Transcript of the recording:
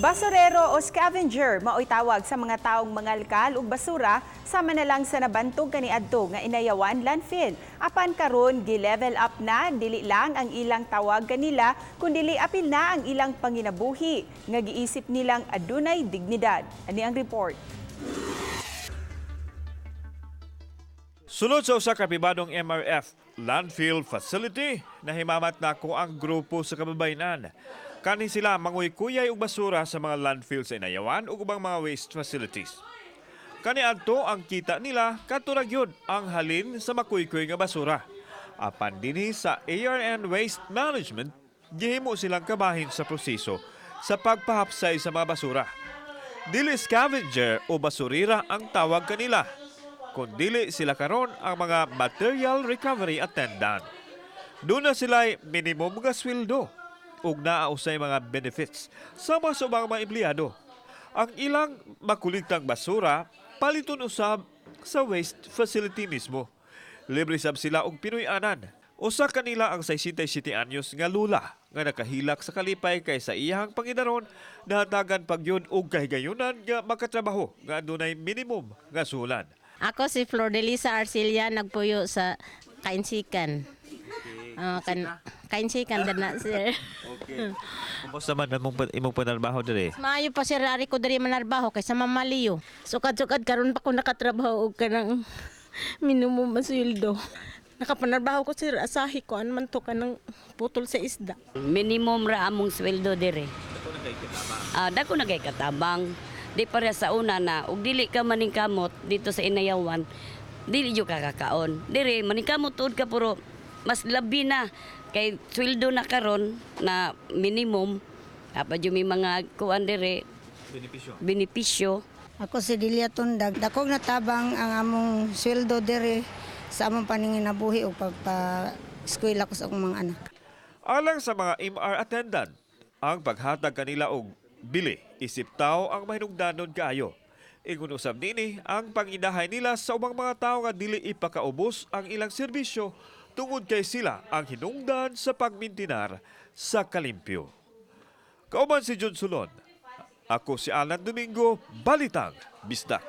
Basurero o scavenger mao'y tawag sa mga taong mangalkal og basura sama na lang sa nabantog kaniadto nga Inayawan Landfill. Apan karon gi-level up na, dili lang ang ilang tawag kanila kundili apil na ang ilang panginabuhi nga giisip nilang adunay dignidad. Ani ang report. Sulod sa usa ka pribadong MRF landfill facility, nahimamat na ko ang grupo sa kababayenan. Kani sila manguy-kuyay og basura sa mga landfill sa Inayawan ug ubang mga waste facilities. Kani adto ang kita nila kadto ra gyud ang halin sa makuykuy nga basura. Apan dinhi sa ARN Waste Management, gihimo silang kabahin sa proseso sa pagpahapsay sa mga basura. Dili scavenger o basurira ang tawag kanila, kundili sila karon ang mga material recovery attendant. Doon na sila'y minimum nga sweldo ug naa usay mga benefits sama sa ubang mga empleyado. Ang ilang makuliktang basura paliton usab sa waste facility mismo. Libre sab sila og Pinoy-anan. Usa kanila ang 67 anyos nga lula nga nakahilak sa kalipay kay sa iyahang pangidaron nahatagan pagyud og kahigayunan nga makatrabaho nga adunay minimum nga sulan. Ako si Flor de Lisa Arcilia, nagpuyo sa Kainsikan. Kan Kainsikan din na, sir. Okay. Kumusta man imong imong panarbaho dire? Maayo pa, sir, ari ko diri manarbaho kaysa mamaliyo. Sukad-sukad karon pa ko nakatrabaho og kanang minimum nga sweldo. Nakapanarbaho ko, sir, asahi ko an man to kanang putol sa isda. Minimum ra among sweldo dire. Dako na kay katabang. Di pareha sa una na ug dili ka maningkamot dito sa Inayawan, dili jud ka kakaon. Dire maningkamot tuod ka pero mas labi na kay sweldo na karon na minimum. Apa jud may mga kuan dire Benepisyo. Benepisyo. Ako si Delia Tundag. Dakog na tabang ang among sweldo diri sa among paninginabuhi o pagpa-eskwela ko sa akong mga anak. Alang sa mga MR attendant, ang paghatag kanila og bili isip tao ang mahinungdanon kaayo. Ingon usab nini ang pangidahay nila sa ubang mga tawo nga dili ipakaubos ang ilang serbisyo tungod kay sila ang hinungdan sa pagmintinar sa kalimpyo. Kauban si John Sulon. Ako si Alan Domingo, Balitang Bisdak.